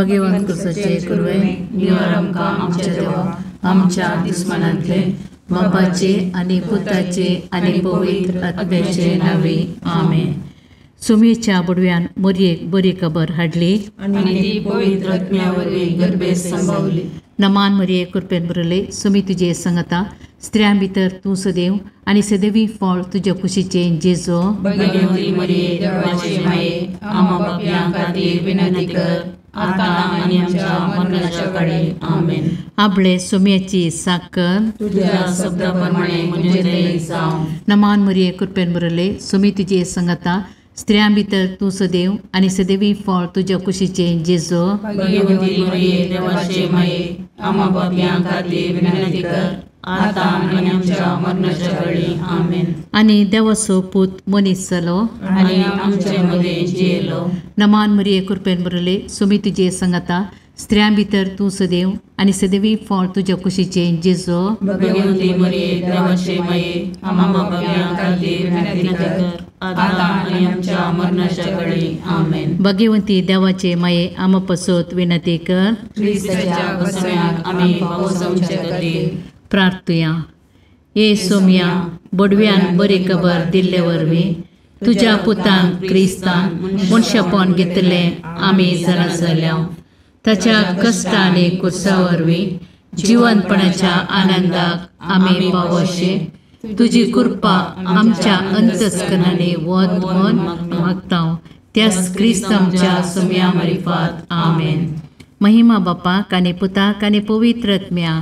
भगवंत कुसाचे कुरवे निवार आमकां आमच्या देवा आमच्या दुस्मनांतले बापाचे आनी पुताचे आनी पवित्र आत्म्याचे नांवे आमेन. सुमेच्या बुडव्यान मोरयेक बरी खबर हाडली आनी ती पवित्र आत्म्या वरवीं गर्भेत संभावली. नमान मरिये कृपेन भरले सुमी तुजे संगता स्त्रियां भितर तूं सदैव आनी सदैवी फळ तुज्या कुशीचें जेजो. भगवती मरिये देवाचे माये आम्हा पापयां खातीर विनंती कर आतां आनी आमच्या मरणाच्या काळी आमेन. आपले सुम्याची साकर तुझ्या शब्दा प्रमाणे म्हजें जावं. नमान मरिये कृपेन भरले सुमी तुजे संगता स्त्रियां भितर तूं सदैव आनी सदैवी फळ तुज्या कुशीचें जेजो. भगवती मरिये देवाचे माये आम्हा पापयां खातीर विनंती कर आतां आनी आमच्या मरणाच्या काळी आमेन. आनी देवाचो पूत मनीस जालो आनी आमचे मदें जियेलो. नमान मरिये कृपेन भरले सुमी तुजे संगता स्त्रियां भितर तूं सदैव आनी सदैवी फळ तुज्या कुशीचें जेजो. भगवती मरिये देवाचे माये आम्हा पापयां खातीर विनंती कर आतां आनी आमच्या मरणाच्या काळी आमेन. भगवंती देवाचे माये आम्हा पसत विनंती कर. क्रिस्ताच्या बसव्याक आमी पावसाचे खातीर प्रार्थुया. ये सोम्या बडव्यान बरी खबर दिल्ले वरवीं तुज्या पुतान क्रिस्तान मनशापण घेतलें आमी जाणा जाल्या. ताच्या कश्ट आनी कुर्सा वरवीं जिवनपणाच्या आनंदाक आमी पावोशे तुजी कृपा आमच्या अंतस्करणांनी वत म्हूण मागता त्याच क्रिस्त आमच्या सोम्या मारिफात आमेन. महिमा बापाक आनी पुताक आनी पवित्र आत्म्या.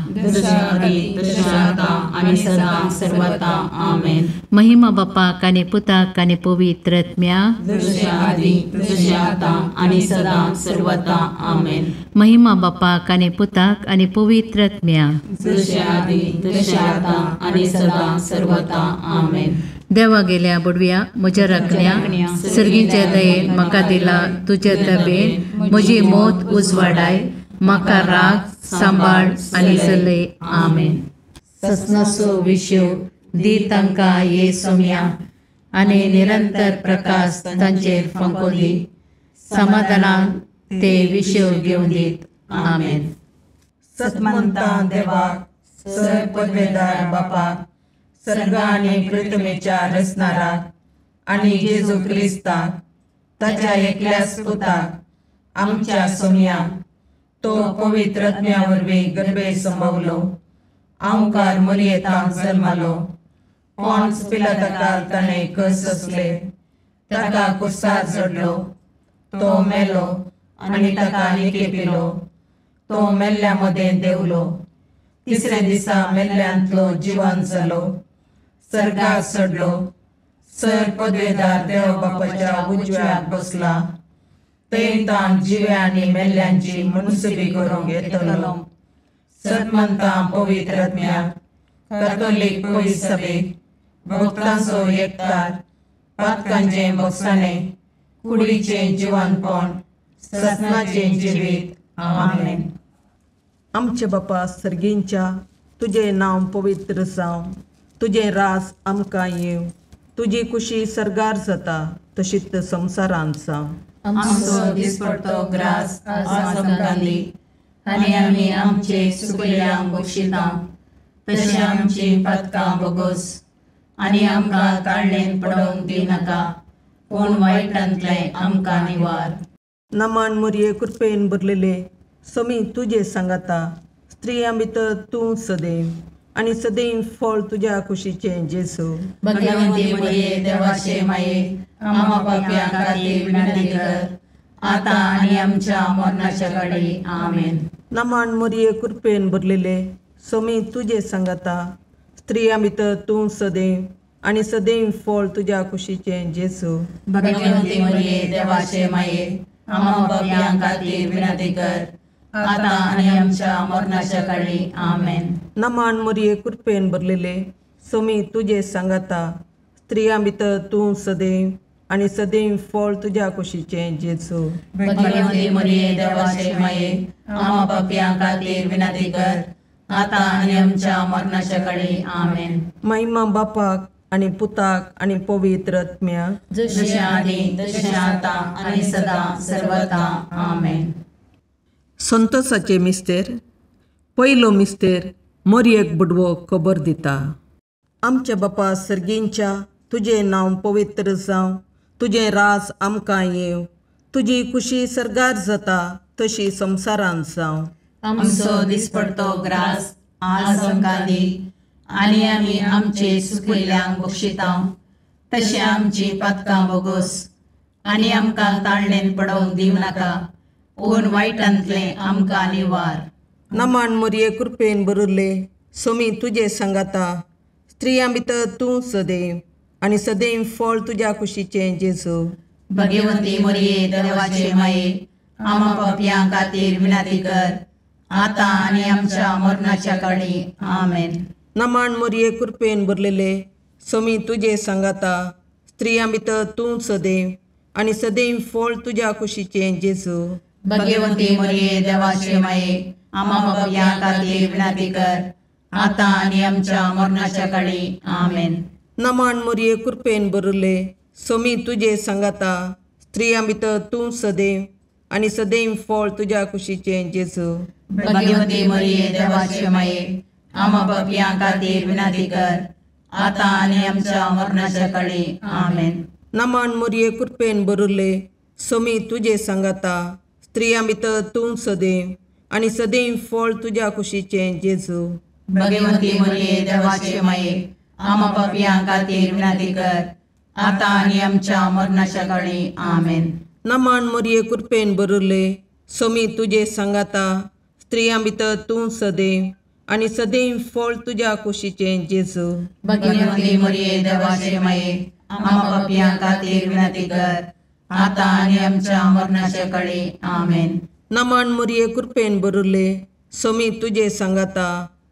महिमा बापाक आनी पुताक आनी पवित्र आत्म्या. महिमा बापाक आनी पुताक आनी पवित्र आत्म्या. देवा गेल्या बुडव्या म्हज्या राखण्या सर्गीच्या दयेन म्हाका दिला तुज्या दबेन म्हजी मौत उजवाडाय म्हाका राग सांबाळ आनी चलय आमेन. ससनाचो विशय दी तांकां ये सोम्या आनी निरंतर प्रकाश तांचेर फांको दी समाधानान ते विशय घेवन दीत आमेन. सतमंता देवाक सर पदवेदार बापाक सर्ग आनी पृथ्वीच्या रचणाराक आनी जेजू क्रिस्ताक ताच्या एकल्याच पुताक आमच्या सोम्याक तो पवित्र आत्म्या वरवीं गर्भे संभवलो आंवकार मरियेतांक जल्मालो पॉन्स पिलाताकाल ताणें कस सोंसले ताका कुर्सार चडलो तो मेलो आनी ताका निकेपिलो तो मेल्ल्या मदें देंवलो तिसऱ्या दिसा मेल्ल्यांतलो जिवन जालो सर्गाक चडलो सर पदवेदार देव बापाच्या उजव्याक बसला थंय ताण जिव्या आनी मेल्ल्यांची मनसुबी करूंक येतलो. सतमंता पवित्र आत्म्याक कॅथोलीक पवित्र सभेक भक्तांचो एकतार पातकांचें भोगसाणें कुडीचें जिवनपण ससनाचें जिवीत आमेन. आमचे बापा सर्गींच्या तुजें नांव पवित्र जावं तुजें रास आमकां येवं तुजी कुशी सर्गार जाता तशीच संवसारांत जावं. आमचो दिसपडतो ग्रास आज आमकां दी आनी आमी आमचे सुकल्यांक बक्षिता तशें आमची पातकां बोगोस आनी आमकां ताळणेन पडोवंक दिनाका पूण वायटांतलें आमकां निवार. नमान मोरये कृपेन भरलेले समी तुजे सांगाता स्त्रियां भितर तूं सदैव आनी सदैव फळ तुज्या कुशीचें जेजू. भगवंती मरिये देवाचे माये आम्हा पापयां खातीर विनंती कर आतां आनी आमच्या मरणाच्या काळी आमेन. नमान मोरये कृपेन भरलेले समी तुजे सांगाता स्त्रियां भितर तूं सदैव आनी सदैव फळ तुज्या कुशीचें जेजू. भगवंती मरिये देवाचे माये आम्हा पापयां खातीर विनंती कर आतां आनी आमच्या मरणाच्या काळी आमेन. नमान मोरये कृपेन भरलेले समी तुजे सांगाता स्त्रियां भितर तूं सदैव आनी सदैव फळ तुज्या कुशीचें जेजू. भगवंती मरिये देवाचे माये आम्हा पापयां खातीर विनंती कर आतां आनी आमच्या मरणाच्या काळी आमेन. महिमा बापाक आनी पुताक आनी पवित्र आत्म्याक जशें आदी तशें आतां आनी सदां सर्वता आमेन. संतोषाचे मिस्तेर. पयलो मिस्तेर मोरयेक बुडवो खबर दिता. आमच्या बापा सर्गींच्या, तुजें नांव पवित्र जावं, तुजें राज आमकां येवं, तुजी खुशी सर्गार जाता तशी संवसारांत जावं. आमचो दिसपडतो ग्रास आज आमकां दी आनी आमी आमचे सुकिल्ल्यांक बक्षिता तशें आमची पातकां बोगोस आनी आमकां ताळणेन पडोवंक दिवं नाका पूण वायटांतलें आमकां निवार. नमान मोरये कृपेन बरुल्ले, सोमी तुजे सांगाता, स्त्रियां भितर तूं सदैव आनी सदैव फळ तुज्या कुशीचें जेजू. भगवंती मोरये देवाचे माये, आमा पापयां खातीर विनंती कर आतां आनी आमच्या मरणाच्या काळी. आमेन. नमान मोरये कृपेन भरलेले, सोमी तुजे सांगाता, स्त्रियां भितर तूं सदैव आनी सदैव फळ तुज्या कुशीचें जेजू. भगवंती मोरये देवाचे माये, आमा पापयां खातीर विनंती कर आतां आनी आमच्या मरणाच्या काळी. आमेन. नमान मोरये कृपेन भरले, सोमी तुजे सांगाता, स्त्रियां भितर तूं सदैव आनी सदैव फळ तुज्या कुशीचें जेजू. भगवंती मोरये देवाचे माये, आमा पापयां खातीर विनंती कर आतां आनी आमच्या मरणाच्या काळी. आमेन. नमान मोरये कृपेन भरले, सोमी तुजे सांगाता, स्त्रियां भितर तूं सदैव आनी सदैव फळ तुज्या कुशीचें जेजू. भगवंती मोरये देवाचे माये, आमा पापयां खातीर विनंती कर आतां आनी आमच्या मरणाच्या काळी. आमेन. नमान मोरये कृपेन भरले, सोमी तुजे सांगाता, स्त्रियां भितर तूं सदैव आनी सदैव फळ तुज्या कुशीचें जेजू. भगवंती मोरये देवाचे माये, आमा पापयां खातीर विनंती कर आतां आनी आमच्या मरणाच्या काळी. आमेन. नमान मोरये कृपेन भरले, सोमी तुजे सांगाता,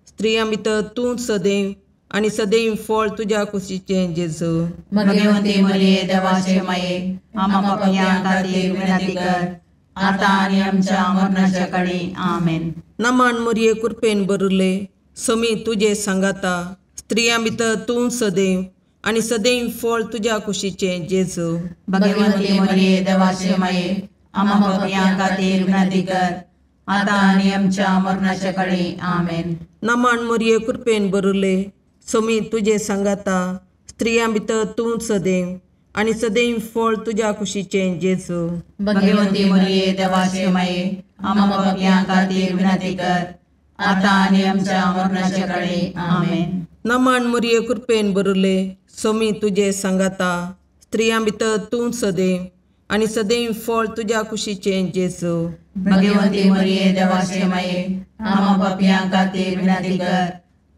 स्त्रियां भितर तूं सदैव आनी सदैव फळ तुज्या कुशीचें जेजू. भगवंती मोरये देवाचे माये, आमा पापयां खातीर विनंती कर आतां आनी आमच्या मरणाच्या काळी. आमेन. नमान मोरये कृपेन भरले, सोमी तुजे सांगाता, स्त्रियां भितर तूं सदैव आनी सदैव फळ तुज्या कुशीचें जेजू. भगवंती मोरये देवाचे माये, आमा पापयां खातीर विनंती कर आतां आनी आमच्या मरणाच्या काळी. आमेन. नमान मोरये कृपेन भरले, सोमी तुजे सांगाता, स्त्रियां भितर तूं सदैव आनी सदैव फळ तुज्या कुशीचें जेजू. भगवंती मोरये देवाचे माये, आमा पापयां खातीर विनंती कर आतां आनी आमच्या मरणाच्या काळी. आमेन. नमान मोरये कृपेन भरले, सोमी तुजे सांगाता, स्त्रियां भितर तूं सदैव आनी सदैव फळ तुज्या कुशीचें जेजू. भगवंती मोरये देवाचे माये, आमा पापयां खातीर विनंती कर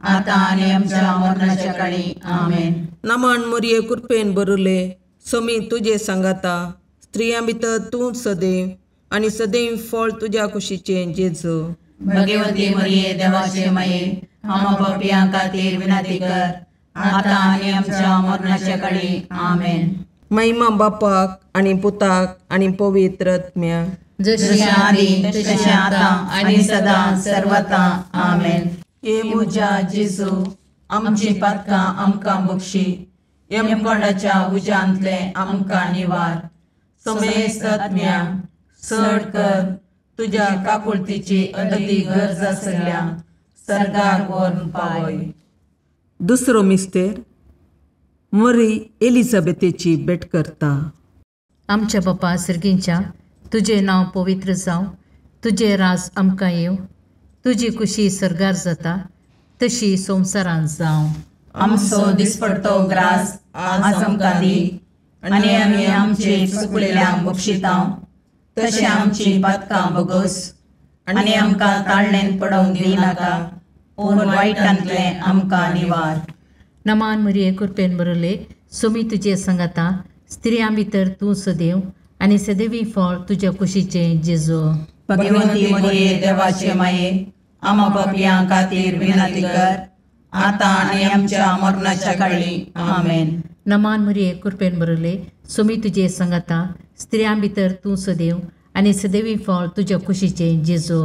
आतां आनी आमच्या मरणाच्या काळी. आमेन. नमान मोरये कृपेन भरले, सोमी तुजे सांगाता, स्त्रियां भितर तूं सदैव आनी सदैव फळ तुज्या कुशीचें जेजू. भगवंती मोरये देवाचे माये, आमा पापयां खातीर विनंती कर आतां आनी आमच्या मरणाच्या काळी. आमेन. महिमा बापाक आनी पुताक आनी पवित्र आत्म्याक, जशी आदी तशें आतां आनी सदां सर्वता. आमेन. हे म्हज्या जेजू, आमची पातकां आमकां बक्षी, यमकोंडाच्या उज्यांतलें आमकां निवार, समेस्त आत्म्या चड कर तुज्या काकुळतीची अदती गरज आसल्या सर्गाक व्हरून पावय. दुसरो मिस्तेर मरी एलिझाबेथेची भेट करता. आमच्या बापा सर्गींच्या, तुजें नांव पवित्र जावं, तुजें राज आमकां येवं, तुजी खुशी सर्गार जाता तशी संवसारांत जावं. आमचो दिसपडतो ग्रास आज आमकां दी आनी आमी आमचे चुकलेल्यांक बक्षिता तशें आमची पातकां बोगोस आनी आमकां ताळणेन पडोवंक दिनाका पूण वायटांतलें आमकां निवार. नमान मरिये कृपेन बरले, सोमी तुजे सांगाता, स्त्रियां भितर तूं सदैव आनी सदैवी फळ तुज्या कुशीचें जेजू. भगवंती मरिये देवाचे माये, आमा पापयां खातीर विनंती कर आतां आनी आमच्या मरणाच्या काळी. आमेन. नमान मरिये कृपेन बरले, सोमी तुजे सांगाता, स्त्रियां भितर तूं सदैव आनी सदैवी फळ तुज्या कुशीचें जेजू.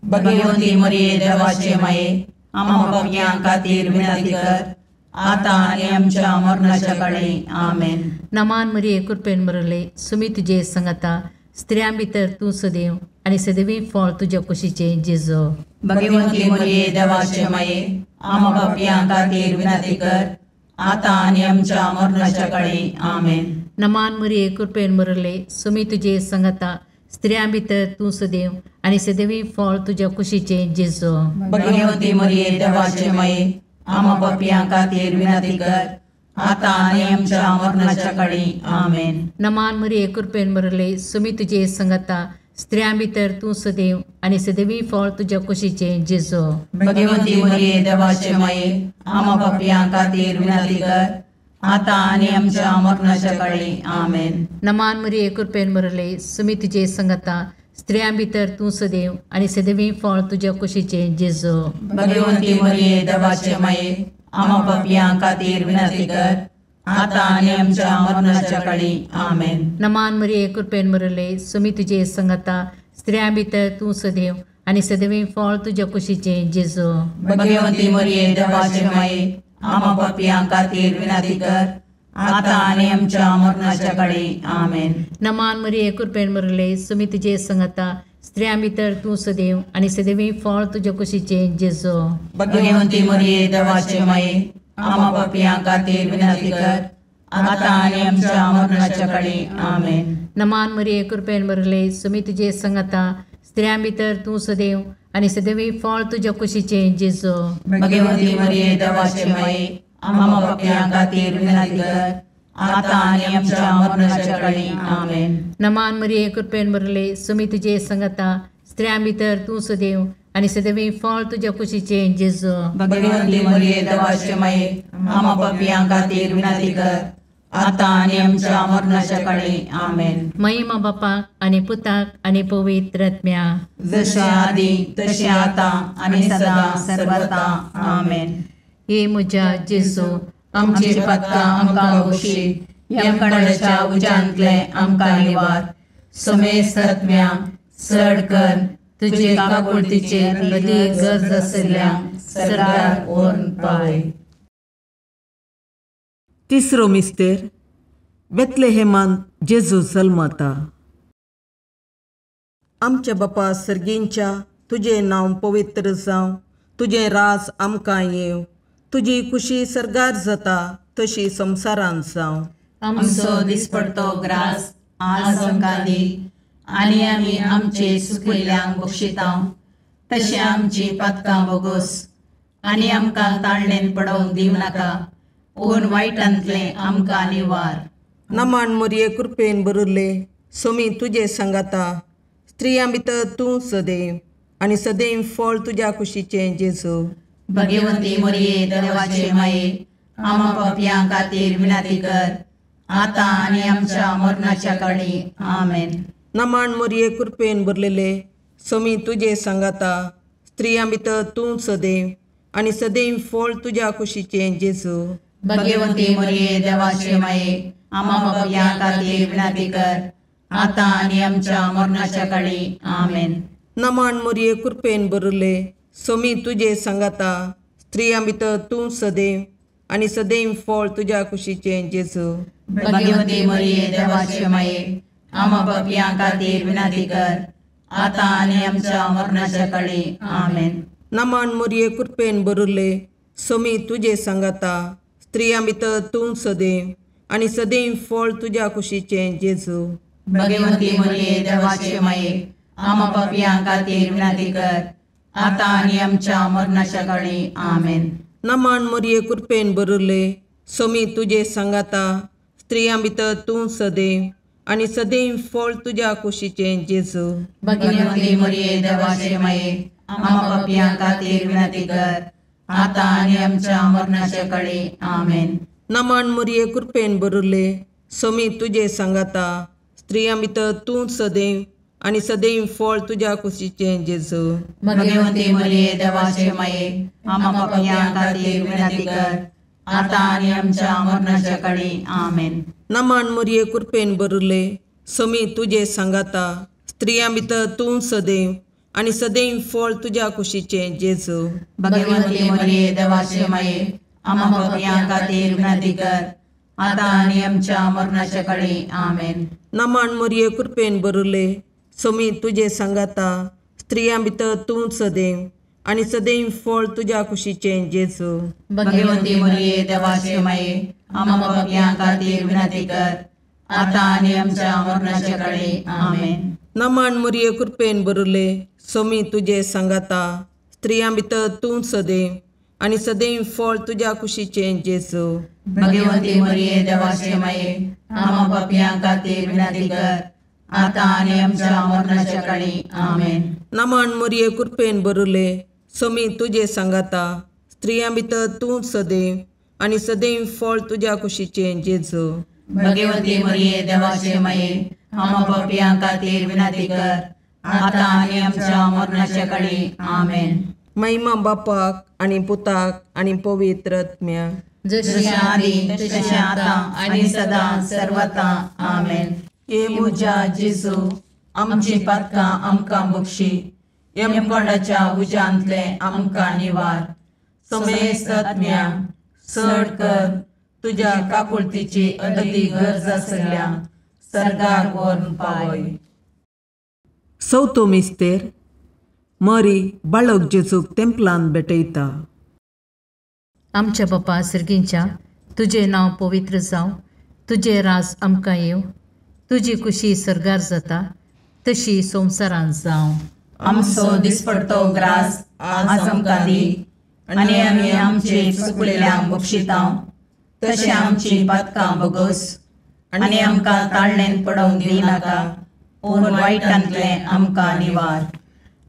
भगवंती मरिये देवाचे माये, आमा पापयां खातीर विनंती कर आतां आनी आमच्या मरणाच्या काळी. आमेन. नमान मरिये कृपेन बरले, सोमी तुजे सांगाता, स्त्रियां भितर तूं सदैव आनी सदैवी फळ तुज्या कुशीचें जेजू. भगवंती मरिये देवाचे माये, आम्हा पापयां खातीर विनंती कर, आतां आनी आमच्या मरणाच्या काळी. आमेन. नमान मरिये, कृपेन भरले, सुमी तुजे संगता, स्त्रियां भितर तूं सदैव आनी सदैवी फळ तुज्या कुशीचें जेजू. भगवंती मरिये देवाचे माये, आम्हा पापयां खातीर विनंती कर, आतां आनी आमच्या मरणाच्या काळी. आमेन. नमान मरिये, कृपेन भरले, सुमी तुजे संगता, स्त्रियां भितर तूं सदैव आनी सदैवी फळ तुज्या कुशीचें जेजू. भगवंती मरिये देवाचे माये, आम्हा पापयां खातीर विनंती कर, आतां आनी आमच्या मरणाच्या काळी. आमेन. नमान मरिये, कृपेन भरले, सुमी तुजे संगता, स्त्रियां भितर तूं सदैव आनी सदैवी फळ तुज्या कुशीचें जेजू. भगवंती मरिये देवाचे माये, आम्हा पापयां खातीर विनंती कर, आतां आनी आमच्या मरणाच्या काळी. आमेन. नमान मरिये, कृपेन भरले, सुमी तुजे संगता, स्त्रियां भितर तूं सदैव आनी सदैवी फळ तुज्या कुशीचें जेजू. भगवंती मरिये देवाचे माये, आम्हा पापयां खातीर विनंती कर, आतां आनी आमच्या मरणाच्या काळी. आमेन. नमान मरिये, कृपेन भरले, सुमी तुजे संगता, स्त्रियां भितर तूं सदैव आनी सदैवी फळ तुज्या कुशीचें जेजू. भगवंती मरिये देवाचे माये, आम्हा पापयां खातीर विनंती कर, आतां आनी आमच्या मरणाच्या काळी. आमेन. नमान मरिये, कृपेन भरले, सुमी तुजे संगता, स्त्रियां भितर तूं सदैव आनी सदैवी फळ तुज्या कुशीचें जेजू. भगवंती मरिये देवाचे माये, आम्हा पापयां खातीर विनंती कर, आतां आनी आमच्या मरणाच्या काळी. आमेन. नमान मरिये, कृपेन भरले, सुमी तुजे संगता, स्त्रियां भितर तूं सदैव आनी सदैवी फळ तुज्या कुशीचें जेजू. भगवंती मरिये देवाचे माये, आम्हा पापयां खातीर विनंती कर, आतां आनी आमच्या मरणाच्या काळी. आमेन. महिमा बापाक आनी पुताक आनी पवित्र आत्म्या, जशें आदी तशें आतां आनी सदां सर्वता. आमेन. हे म्हज्या जेजू, आमची पातकां आमकां बक्षी, यमकणाच्या उज्यांतले आमकां निवार, समेस्त आत्म्या चड कर तुजे काकुळतीचेर अदीक गरज आशिल्ल्या सरकार व्हरून पावय. तिसरो मिस्तेर, बेतलेहेमान जेजू जल्मता. आमच्या बापा सर्गींच्या, तुजें नांव पवित्र जावं, तुजें राज आमकां येवं, तुजी कुशी सर्गार जाता तशी संवसारांत जावं. आमचो दिसपडतो ग्रास आज आमकां दी, आनी आमी आमचे सुकिल्ल्यांक बक्षिता तशें आमची पातकां बोगोस, आनी आमकां ताळणेन पडोवंक दिवं नाका, पूण वायटांतलें आमकां निवार. नमान मरिये, कृपेन भरिल्ले, सोमी तुजे सांगाता, स्त्रियां भितर तूं सदैव आनी सदैव फळ तुज्या कुशीचें जेजू. भगवंती मरिये देवाचे माये, आम्हा पापयां खातीर विनंती कर, आतां आनी आमच्या मरणाच्या काळी. आमेन. नमान मरिये, कृपेन भरलेले, सोमी तुजे सांगाता, स्त्रियां भितर तूं सदैव आनी सदैव फळ तुज्या कुशीचें जेजू. भगवंती मरिये देवाचे माये, आम्हा पापयां खातीर विनंती कर, आतां आनी आमच्या मरणाच्या काळी. आमेन. नमान मरिये, कृपेन भरिल्ले, सोमी तुजे सांगाता, स्त्रियां भितर तूं सदैव आनी सदैव फळ तुज्या कुशीचें जेजू. भगवंती मरिये देवाचे माये, आम्हा पापयां खातीर विनंती कर, आतां आनी आमच्या मरणाच्या काळी. आमेन. नमान मरिये, कृपेन भरिल्ले, सोमी तुजे सांगाता, स्त्रियां भितर तूं सदैव आनी सदैव फळ तुज्या कुशीचें जेजू. भगवंती मरिये देवाचे माये, आम्हा पापयां खातीर विनंती कर, आतां आनी आमच्या मरणाच्या काळी. आमेन. नमान मरिये, कृपेन भरिल्ले, सोमी तुजे सांगाता, स्त्रियां भितर तूं सदैव आनी सदैव फळ तुज्या कुशीचें जेजू. भगवंती मरिये देवाचे माये, आम्हा पापयां खातीर विनंती कर, आतां आनी आमच्या मरणाच्या काळी. आमेन. नमान मरिये, कृपेन भरिल्ले, सोमी तुजे सांगाता, स्त्रियां भितर तूं सदैव आनी सदैव फळ तुज्या कुशीचें जेजू. भगवंती मरिये देवाचे माये, आम्हा पापयां खातीर विनंती कर, आतां आनी आमच्या मरणाच्या काळी. आमेन. नमान मरिये, कृपेन भरिल्ले, सोमी तुजे सांगाता, स्त्रियां भितर तूं सदैव आनी सदैव फळ तुज्या कुशीचें जेजू. भगवंती मरिये देवाचे माये, आम्हा पापयां खातीर विनंती कर, आतां आनी आमच्या मरणाच्या काळी. आमेन. नमन मरिये कृपेन भरिल्ले, स्वामी तुजे सांगाता, स्त्रियां भितर तूं सदैव आनी सदैव फळ तुज्या कुशीचें जेजू. भगवंती मरिये देवाचे माये, आम्हा पापयां खातीर विनंती कर, आतां आनी आमच्या मरणाच्या काळी. आमेन. नमन मरिये कृपेन भरिल्ले, स्वामी तुजे सांगाता, स्त्रियां भितर तूं सदैव आनी सदैव फळ तुज्या कुशीचें जेजू. भगवंती मरिये देवाचे माये, आम्हा पापयां खातीर विनंती कर, आतां आनी आमच्या मरणाच्या काळी. आमेन. नमन मरिये कृपेन भरिल्ले, स्वामी तुजे सांगाता, स्त्रियां भितर तूं सदैव आनी सदैव फळ तुज्या कुशीचें जेजू. भगवंती मरिये देवाचे माये, आम्हा पापयां खातीर विनंती कर, आतां आनी आमच्या मरणाच्या काळी. आमेन. महिमा बापाक आनी पुताक आनी पवित्र आत्म्याक, जशें आदी तशें आतां आनी सदां सर्वता. आमेन. हे म्हज्या जेजू, आमची पातकां आमकां बक्षी, यमकोंडाच्या उज्यांतले आमकां निवार, समेस्त आत्म्या चड कर तुज्या काकुळतीची अदती गरज आसल्या सर्गाक व्हरून पावय. चवथो मिस्तेर मरी बाळक जेजूक तेंपलान भेटयता. आमच्या बापा सर्गींच्या, तुजें नांव पवित्र जावं, तुजें राज आमकां येवं, तुजी कुशी सर्गार जाता तशी संवसारांत जावं. आमचो दिसपडतो ग्रास आज आमकां दी, आनी आमी आमचे चुकलेल्यांक बक्षितां तशें आमची पातकां बगस, आनी आमकां ताळणेन पडोवंक दिनाका, पूण वायटांतलें आमकां निवार.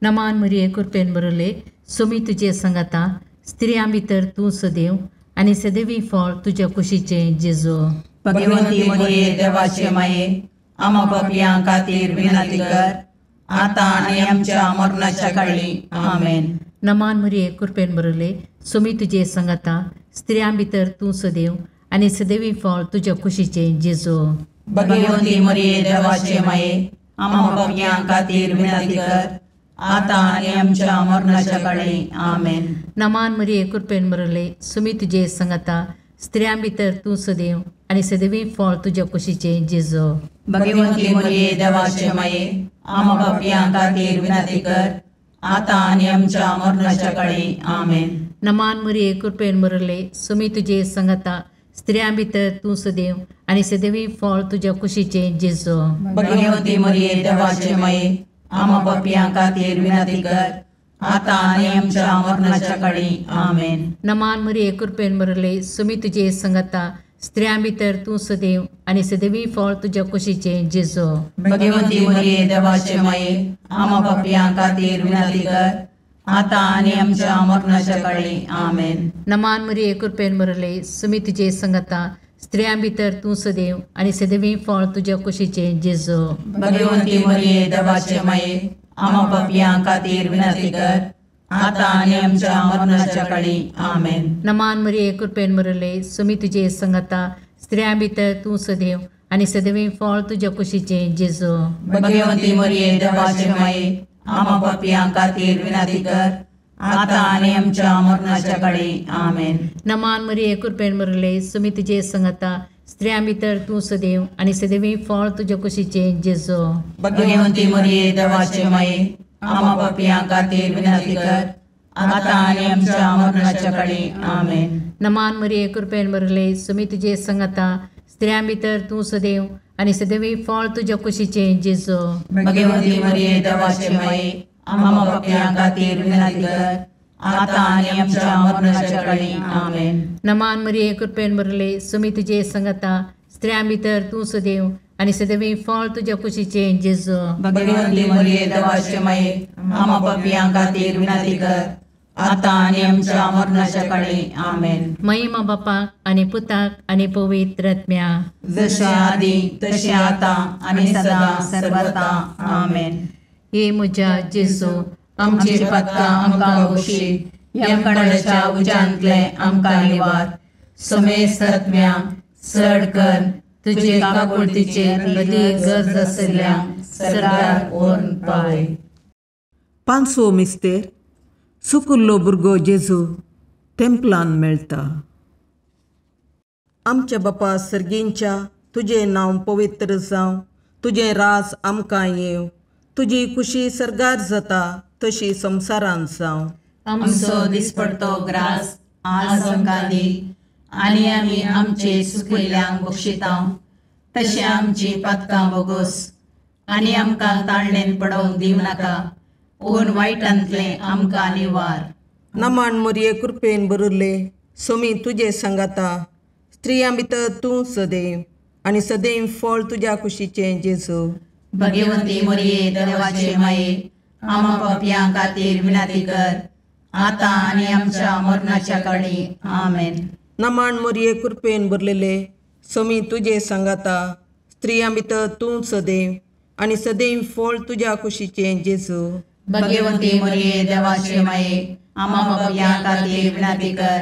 नमान मरिये कृपेन भरिल्ले, स्वामी तुजे सांगाता, स्त्रियां भितर तूं सदैव आनी सदैवी फळ तुज्या कुशीचें जेजू. भगवंती मरिये देवाचे माये, आम्हा पापयां खातीर विनंती कर, आतां आनी आमच्या मरणाच्या काळी. आमेन. नमान मरिये कृपेन भरिल्ले, स्वामी तुजे सांगाता, स्त्रियां भितर तूं सदैव आनी सदैवी फळ तुज्या कुशीचें जेजू. भगवंती मरिये देवाचे माये, आम्हा पापयां खातीर विनंती कर, आतां आनी आमच्या मरणाच्या काळी. आमेन. नमान मरिये कृपेन भरिल्ले, स्वामी तुजे सांगाता, स्त्रियां भितर तूं सदैव आनी सदैवी फळ तुज्या कुशीचें जेजू. भगवंती मरिये देवाचे माये, आम्हा पापयां खातीर विनंती कर, आतां आनी आमच्या मरणाच्या काळी. आमेन. नमान मरिये कृपेन भरिल्ले, स्वामी तुजे सांगाता, स्त्रियां भितर तूं सदैव आनी सदैवी फळ तुज्या कुशीचें जेजू. भगवंती मरिये देवाचे माये, आम्हा पापयां खातीर विनंती कर, आतां आनी आमच्या मरणाच्या काळी. आमेन. नमान मरिये कृपेन भरिल्ले, स्वामी तुजे सांगाता, स्त्रियां भितर तूं सदैव आनी सदैवी फळ तुज्या कुशीचें जेजू. भगवंती मरिये देवाचे माये, आम्हा पापयां खातीर विनंती कर, आतां आनी आमच्या मरणाच्या काळी. आमेन. नमान मरिये कृपेन भरिल्ले, स्वामी तुजे सांगाता, स्त्रियां भितर तूं सदैव आनी सदैवी फळ तुज्या कुशीचें जेजू. भगवंती मरिये देवाचे माये, आम्हा पापयां खातीर विनंती कर, आतां आनी आमच्या मरणाच्या काळी. आमेन. नमान मरिये कृपेन भरिल्ले, स्वामी तुजे सांगाता, स्त्रियां भितर तूं सदैव आनी सदैवी फळ तुज्या कुशीचें जेजू. भगवंती मरिये देवाचे माये, आम्हा पापयां खातीर विनंती कर, आतां आनी आमच्या मरणाच्या काळी. आमेन. नमान मरिये कृपेन भरिल्ले, स्वामी तुजे सांगाता, स्त्रियां भितर तूं सदैव आनी सदैवी फळ तुज्या कुशीचें जेजू. भगवंती मरिये देवाचे माये, आम्हा पापयां खातीर विनंती कर, आतां आनी आमच्या मरणाच्या काळी. आमेन. नमान मरिये कृपेन भरिल्ले, स्वामी तुजे सांगाता, स्त्रियां भितर तूं सदैव आनी सदैवी फळ तुज्या कुशीचें जेजू. भगवंती मरिये देवाचे माये, आम्हा पापयां खातीर विनंती कर, आतां आनी आमच्या मरणाच्या काळी. आमेन. नमान मरिये कृपेन भरिल्ले, स्वामी तुजे सांगाता, स्त्रियां भितर तूं सदैव आनी सदैवी फळ तुज्या कुशीचें जेजू. भगवंती मरिये देवाचे माये, आम्हा पापयां खातीर विनंती कर, आतां आनी आमच्या मरणाच्या काळी. आमेन. महिमा बापाक आनी पुताक आनी पवित्र आत्म्याक, जशें आदी तशें आतां आनी सदां सर्वता. आमेन. हे म्हज्या जेजू, आमची पातकां आमकां बक्षी, यमकंडाच्या उज्यांतले आमकां निवार, समेस्त आत्म्या चड कर तुजे काकुळतीचे अदीक गरज आशिल्ल्या सर्गाक व्हरून पावय. पांचवो मिस्तेर सुकुल्लो भुरगो जेजू तेंपलान मेळटा. आमच्या बापा सर्गींच्या तुजें नांव पवित्र जावं, तुजें राज आमकां येवं, तुजी खुशी सर्गार जाता तशी संवसारांत जावं. आमचो दिसपडतो ग्रास आज आमकां दी आनी आमी आमचे सुकिल्ल्यांक बक्षिता तशें आमची पातकां बोगोस आनी आमकां ताळणेन पडोवंक दिवं नाका पूण वायटांतलें आमकां निवार. नमान मोरये कृपेन बरुल्ले सोमी तुजे सांगाता, स्त्रियां भितर तूं सदैव आनी सदैव फळ तुज्या कुशीचें जेजू. भगवंती मोरये देवाचे माये आमा पापयां खातीर विनंती कर आतां आनी आमच्या मरणाच्या काळी. आमेन. नमान मोरये कृपेन भरलेले सोमी तुजे सांगाता, स्त्रियां भितर तूं सदैव आनी सदैव फळ तुज्या कुशीचें जेजू. भगवंती मोरये देवाचे माये आमा पापयां खातीर विनंती कर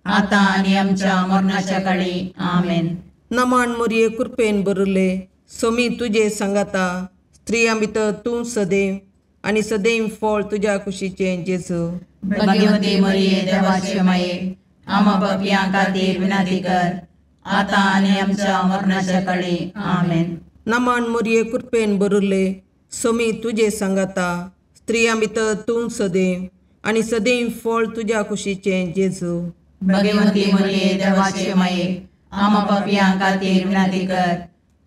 आतां आनी आमच्या मरणाच्या काळी. आमेन. नमान मोरये कृपेन भरले सोमी तुजे सांगाता, स्त्रियां भितर तूं सदैव आनी सदैव फळ तुज्या कुशीचें जेजू. भगवंती मोरये देवाचे माये आमा पापयां खातीर विनंती कर आतां आनी आमच्या मरणाच्या काळी. आमेन. नमान मोरये कृपेन भरले सोमी तुजे सांगाता, स्त्रियां भितर तूं सदैव आनी सदैव फळ तुज्या कुशीचें जेजू. भगवंती मोरये देवाचे माये आमा पापयां खातीर विनंती कर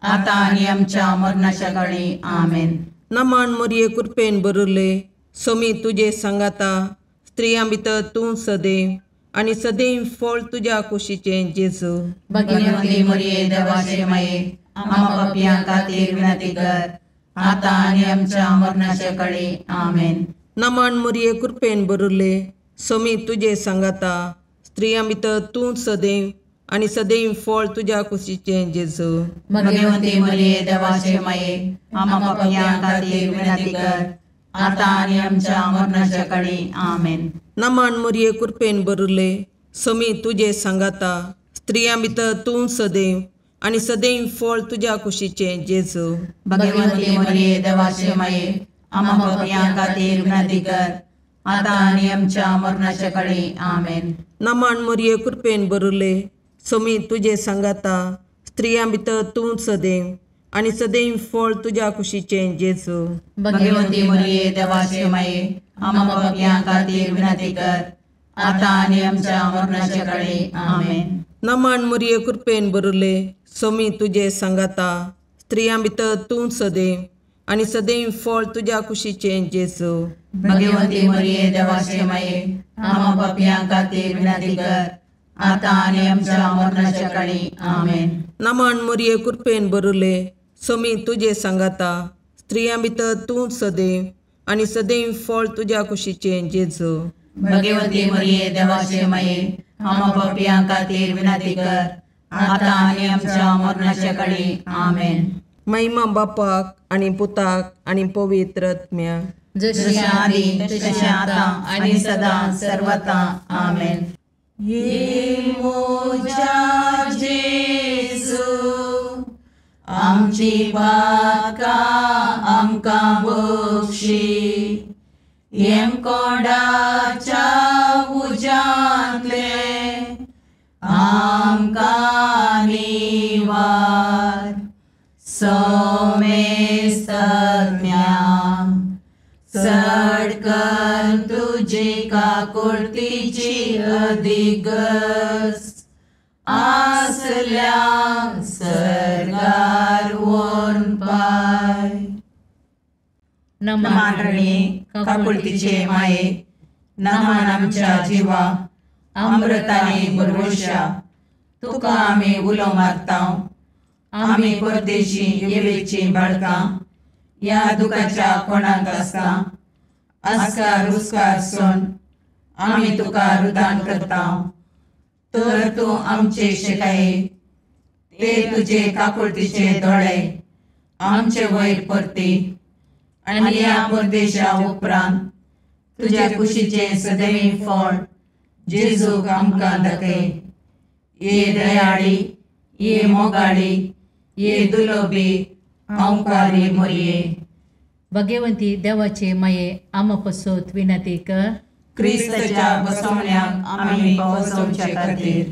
आतां आनी आमच्या मरणाच्या काळी. आमेन. नमान मोरये कृपेन भरले सोमी तुजे सांगाता, स्त्रियां भितर तूं सदैव आनी सदैव फळ तुज्या कुशीचें जेजू. भगवंती मोरये देवाचे माये आमा पापयां खातीर विनंती कर आतां आनी आमच्या मरणाच्या काळी. आमेन. नमान मोरये कृपेन भरले सोमी तुजे सांगाता, स्त्रियां भितर तूं सदैव आनी सदैव फळ तुज्या कुशीचें जेजू. भगवंती मोरये देवाचे माये आमा पापयां खातीर विनंती कर आतां आनी आमच्या मरणाच्या काळी. आमेन. नमान मोरये कृपेन भरले सोमी तुजे सांगाता, स्त्रियां भितर तूं सदैव आनी सदैव फळ तुज्या कुशीचें जेजू. भगवंती मोरये देवाचे माये आमा पापयां खातीर विनंती कर आतां आनी आमच्या मरणाच्या काळी. आमेन. नमान मोरये कृपेन भरले सोमी तुजे सांगाता, स्त्रियां भितर तूं सदैव आनी सदैव फळ तुज्या कुशीचें जेजू. भगवंती मोरये देवाचे माये आमा पापयां खातीर विनंती कर आतां आनी आमच्या मरणाच्या काळी. आमेन. नमान मोरये कृपेन भरले सोमी तुजे सांगाता, स्त्रियां भितर तूं सदैव आनी सदैव फळ तुज्या कुशीचें जेजू. भगवंती मोरये देवाचे माये आमा पापयां खातीर विनंती कर आतां आनी आमच्या मरणाच्या काळी. आमेन. नमान मोरये कृपेन भरले सोमी तुजे सांगाता, स्त्रियां भितर तूं सदैव आनी सदैव फळ तुज्या कुशीचें जेजू. भगवंती मोरये देवाचे माये आमा पापयां खातीर विनंती कर आतां आनी आमच्या मरणाच्या काळी. आमेन. महिमा बापाक आनी पुताक आनी पवित्र आत्म्याक, जशी आदी तशें आतां आनी सदां सर्वता. आमेन. ये मोजा जेजू आमची पातकां आमकां बक्षी, येमकोंडाच्या उज्यांतले आमकां निवार. सोमेस्तज्ञा चड कर तुजी काकुळतीची अधिगस आसल्या सर्गार व्हरून पाय. नमान रणी काकुळतीचे माये, नमान आमच्या जिवा अमृताने भरवशा, तुका आमी उलो मारता. आमी परदेशी येवेची बाळकां ह्या दुखाच्या कोणाक आसता आस्कार उस्कार सोन आमी तुका रुदान करता. तर तूं आमचे शिकाये ते तुजे काकुळतीचे दोळे आमचे वयर परती आनी ह्या परदेशा उपरांत तुज्या कुशीचें सदैव फळ जेजूक आमकां दाखय. ये दयाळी, ये मोगाळी, ये दुलोबी अंकारी मोरये. भगवंती देवाचे माये आमा पसोत विनंती कर. क्रिस्ताच्या बसवण्याक आमी पावसोवचे खातीर.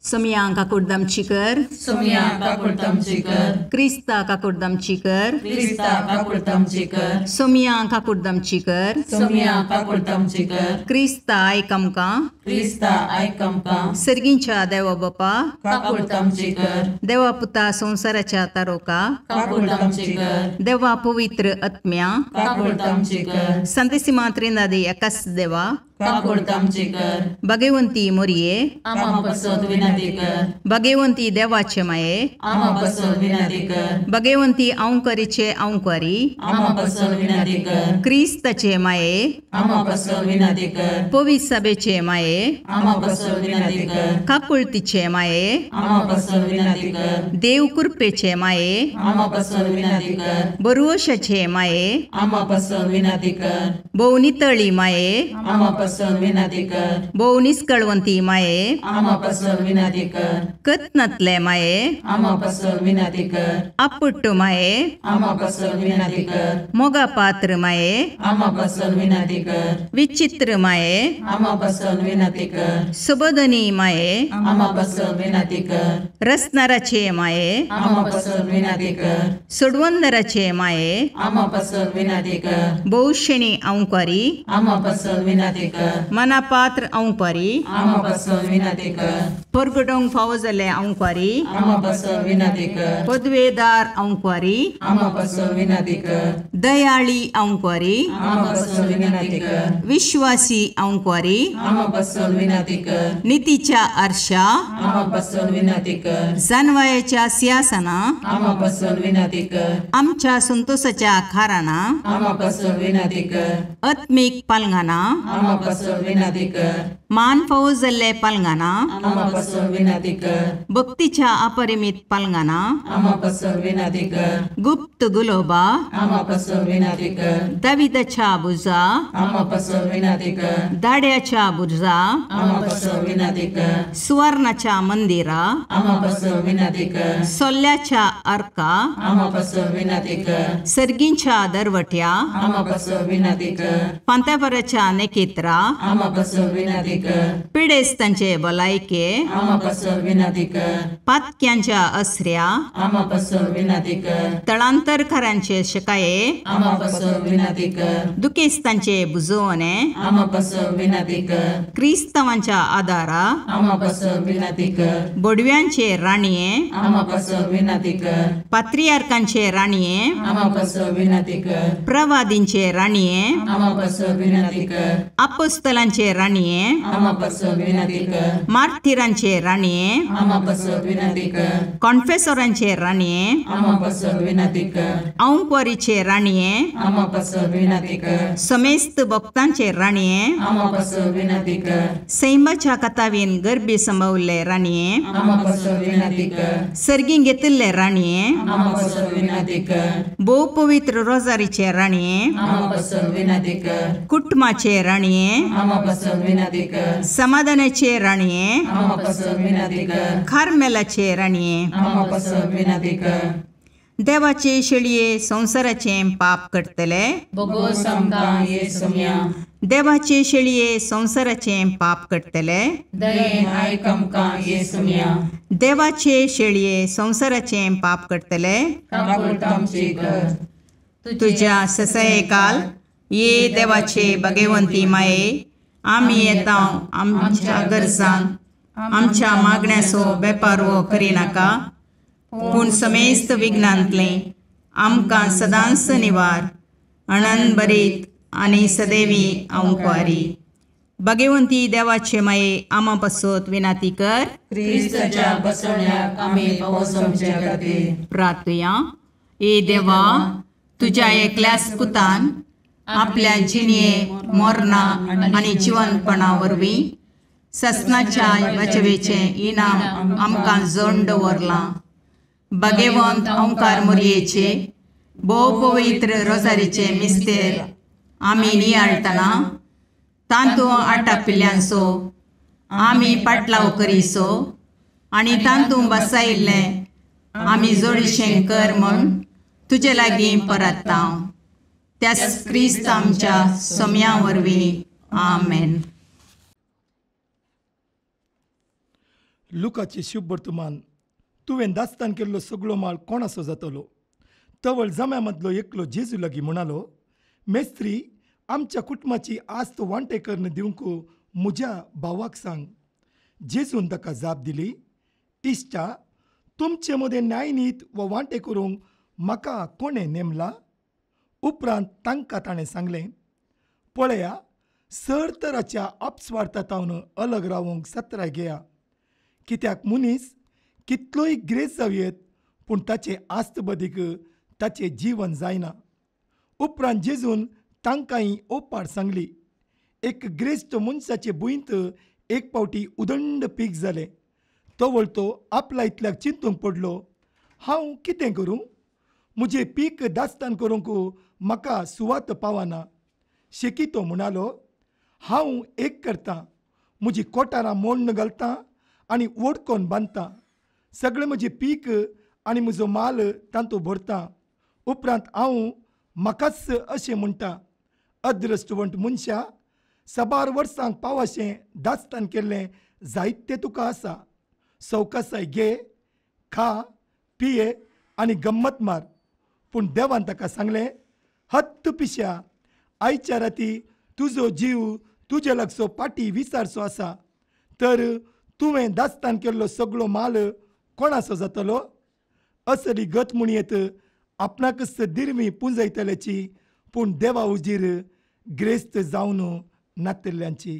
सोमया काकुडदामची कर, सोमया काकुडदामची कर, क्रिस्ता काकुडदामची कर, क्रिस्ता काकुडदामची कर, सोमया काकुडदामची कर, सोमया काकुडदामची कर, क्रिस्ता आयक आमकां, क्रिस्ता आयक आमकां, सर्गींच्या देवा बापा काकुडदामची कर, देवा पुता संवसाराच्या तारोका काकुडदामची कर, देवा पवित्र आत्म्या काकुडदामची कर, संतेसिमा त्रिनादी एकाच देवा काकुडदामची कर, भगवंती मोरये आमा पसत विनंती कर, भगवंती देवाचे माये आमा पसत विनंती कर, भगवंती औंकरीचे औंकरी आमा पसत विनंती कर, क्रिस्ताचे माये आमा पसत विनंती कर, पवित्र सभेचे माये आमा पसत विनंती कर, काकुळतीचे माये आमा पसत विनंती कर, देव कृपेचे माये आमा पसत विनंती कर, बरुवशाचे माये आमा पसत विनंती कर, भोवनितळी माये आमा पसत विनंती कर, भोव निस्कळवंती माये आमा पसत विनंती कर, कत्नातले माये आमा पसत विनंती कर, आपुट्ट माये आमा पसत विनंती कर, मोगा पात्र माये आमा पसत विनंती कर, विचित्र माये आमा पसत विनंती कर, सुबोधनी माये आमा पसत विनंती कर, रसनाराचे माये आमा पसत विनंती कर, सोडवंदराचे माये आमा पसत विनंती कर, बहुशेणी औंकारी आमा पसत विनंती कर, मनापात्र औंकारी आमा पसत विनंती कर, परगटोंक फावो जाल्ले औंकारी आमा पसत विनंती कर, पदवेदार औंकारी आमा पसत विनंती कर, दयाळी औंकारी आमा पसत विनंती कर, विश्वासी औंकारी आमा पसत विनंती कर, नितीच्या आरशा आमा पसत विनंती कर, जानवायाच्या सिंहासना आमा पसत विनंती कर, आमच्या संतोषाच्या खाराना आमा पसत विनंती कर, आत्मीक पालंगाना आमा पसत विनंती कर, मान फावो जाल्ले पालंगाना आमा पसत विनंती कर, भक्तीच्या अपरिमित पालंगाना आमा पसत विनंती कर, गुप्त गुलोबा आमा पसत विनंती कर, दाविदाच्या बुजा आमा पसत विनंती कर, दाड्याच्या बुर्जा आमा पसत विनंती कर, सुवर्णाच्या मंदिरा आमा पसत विनंती कर, सोल्ल्याच्या अर्का आमा पसत विनंती कर, सर्गींच्या दरवट्या आमा पसत विनंती कर, पांतापराच्या नेकेत्रा आमा पसत विनंती कर, पिडेस्तांचे भलायके आमा पसत विनंती कर, पातक्यांच्या असऱ्या आमा पसत विनंती कर, तळांतरकारांचे शकाये आमा पसत विनंती कर, दुखेस्तांचे बुजवणे आमा पसत विनंती कर, क्रिस्तावांच्या आदारा आमा पसत विनंती कर, बोडव्यांचे राणये आमा पसत विनंती कर, पात्रियार्कांचे राणये आमा पसत विनंती कर, प्रवादींचे राणये आमा पसत विनंती कर, अपोस्तलांचे राणये आमा पसत विनंती कर, मार्थिरांचे राणये आमा पसत विनंती कर, कॉन्फेसोरांचे राणये आमा पसत विनंती कर, औंकवारीचे राणये आमा पसत विनंती कर, समेस्त भक्तांचे राणये आमा पसत विनंती कर, सैमाच्या कथावीन गर्भी संभवल्ले राणये आमा पसत विनंती कर, सर्गीं घेतिल्ले राणये आमा पसत विनंती कर, भोव पवित्र रोजारीचे राणये आमा पसत विनंती कर, कुटुंबाचे राणये आमा पसत विनंती कर, समाधानाचे राणये आमा पसत विनंती कर, कार्मेलाचे राणये आमा पसत विनंती कर, देवाचे शेळये संवसाराचे पाप करतले बोगोस आमकां ये सोम्या, देवाचे शेळये संवसाराचे पाप करतले दयेन आयक आमकां ये सोम्या, देवाचे शेळये संवसाराचे पाप करतले काकुळट आमची कर, तुझ्या ससयकाल ये देवाचे भगवंती माये आमी येता आमच्या गरजांक आमच्या मागण्याचो बेपारवो करिनाका पूण समेस्त विघ्नांतलें आमकां सदांच निवार अणनभरीत आनी सदैवी औंकवारी. भगवंती देवाचे माये आमा पासत विनाती कर. क्रिस्ताच्या बसवण्याक आमी पावस आमच्या खातीर प्रार्थुया. ए देवा, तुज्या एकल्याच पुतान आपल्या जिणये मरणा आनी जिवनपणा वरवीं ससनाच्या वाचवेचें इनाम आमकां जण दवरलां. भगवंत ओंकार मोरयेचे भोव पवित्र रोजारीचे मिस्तेर आमी नियाळटना तांतू आटापिल्ल्यांचो आमी पाटलाव करीसो आनी तांतू बसायिल्लें आमी जोडीशें कर म्हूण तुजे लागीं परत्ता. त्याच क्रिस्त आमच्या सोम्या वरवीं. आमेन. लुकाचें शुभ वर्तमान. तुवें दास्तान केल्लो सगळो माल कोणाचो जातलो? तवळ जम्या मदलो एकलो जेजू लागीं म्हणालो, मेस्त्री, आमच्या कुटुंबाची आस्त वांटे करून दिवंक म्हज्या भावाक सांग. जेजून ताका जाप दिली, इश्टा, तुमचे मदें न्यायनीत वा वांटे करूंक म्हाका कोणें नेमला? उपरांत तांकां ताणें सांगलें, पळया, सर तराच्या अपस्वार्थातावन अलग रावंक सत्राय घेया. कित्याक मनीस कितलोय ग्रेस जावयेत पूण ताचे आस्तबदीक ताचें जीवन जायना. उपरांत जेजून तांकांय ओपार सांगली, एक ग्रेस्त मनशाचे भुंयत एक पावटी उदंड पीक जालें. तवळ तो आपल्या इतल्याक चिंतूंक पडलो, हांव कितें करूं? म्हजें पीक दास्तान करूंक म्हाका सुवात पावना. शेकी तो म्हणालो, हांव एक करतां, म्हजी कोटारां मोण्ण घालतां आनी ओडकोन बांदता, सगळें म्हजें पीक आनी म्हजो माल तातूंत भरता. उपरांत हांव म्हाकाच अशें म्हणटा, अद्रश्टवंत मनशा, साबार वर्सांक पावाशें दास्तान केल्लें जायतें तुका आसा. सवकासाय घे, खा, पिये आनी गम्मत मार. पूण देवान ताका सांगलें, हत्त पिश्या, आयच्या राती तुजो जीव तुजे लागचो पाटी विचारचो आसा, तर तुवें दास्तान केल्लो सगळो माल कोणाचो जातलो? असली गत म्हणयेत आपणाकच दिरवी पुंजयतल्याची, पूण देवा उजीर ग्रेस्त जावन नातिल्ल्यांची.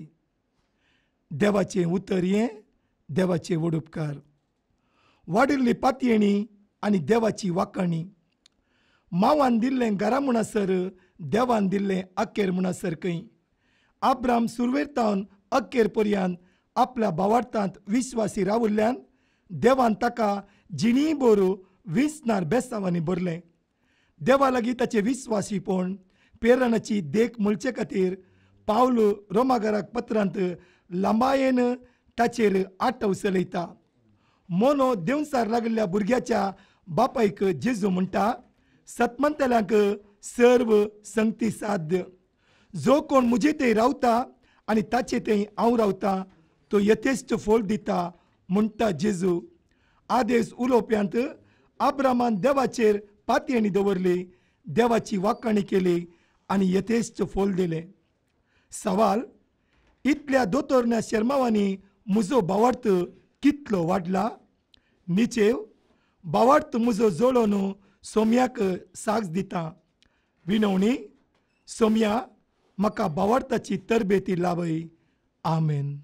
देवाचें उतर हें देवाचें वडुपकार. वाडिल्ली पातयेणी आनी देवाची वाकाणी. मावान दिल्लें घरा म्हणसर देवान दिल्लें अखेर म्हणसर खंय. आब्राम सुरवेर अखेर पर्यंत आपल्या भावार्थांत विश्वासी रावल्ल्यान देवान ताका जिणी बोरू विंचणार बेसांवांनी भरलें. देवा लागीं ताचें विश्वासीपण प्रेरणाची देख म्हणचे खातीर पावलो रोमागराक पत्रांत लांबायेन ताचेर आटव चलयता. मोनो देंवचार लागिल्ल्या भुरग्याच्या बापायक जेजू म्हणटा, सतमंतल्यांक सर्व संगती साध्य. जो कोण म्हजे थंय रावता आनी ताचे थंय हांव रावता तो यथेश्ट फळ दिता म्हणटा जेजू. आदेश उलोवप्यांत आब्रामान देवाचेर पातयेणी दवरली, देवाची वाकाणी केली आनी यथेश्ट फळ दिलें. सवाल, इतल्या दोतोरण्या शेर्मांवांनी म्हजो भावार्थ कितलो वाडला? निचेव, भावार्थ म्हजो जोडोन सोम्याक साक्ष दिता. विनवणी, सोम्या म्हाका भावार्थाची तरबेती लावय. आमेन.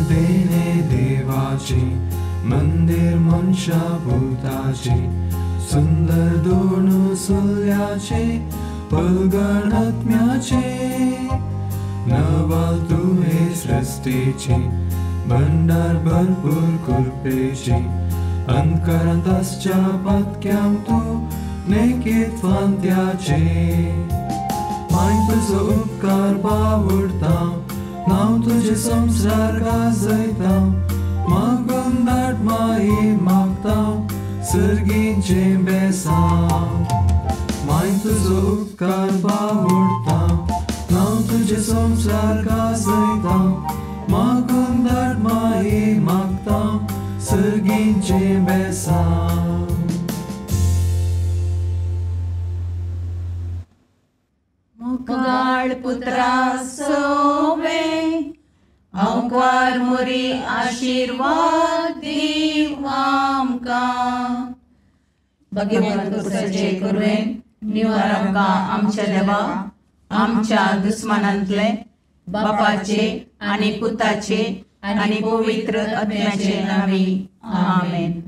देणे देवाची मंदिर मनशा भूताची सुंदर दोन सुल्याचे पलगण आत्म्याचे नवाल तुवे सृष्टीची भंडार भरपूर कृपेची अंतकरांत आसच्या पातक्यांक तूं नेकीत फांत्याचे माय तुजो उपकार बावडता नांव तुजें संवसार गाजयता मागून धाड माई मागता सर्गीचें बेसांव माय तुजो उपकार बावडता नांव तुजें संवसार गाजयता मागून धाड माई मागता सर्गीचें बेसांव. मुखाळ पुत्रा सोवे अंकार मोरी आशीर्वाद दीव आमकां. भगवंत पुरुषाचे कुरवेन निवार आमकां आमच्या देवा आमच्या दुस्मानांतले बापाचे आनी पुताचे आनी पवित्र आत्म्याचे नांवी. आमेन.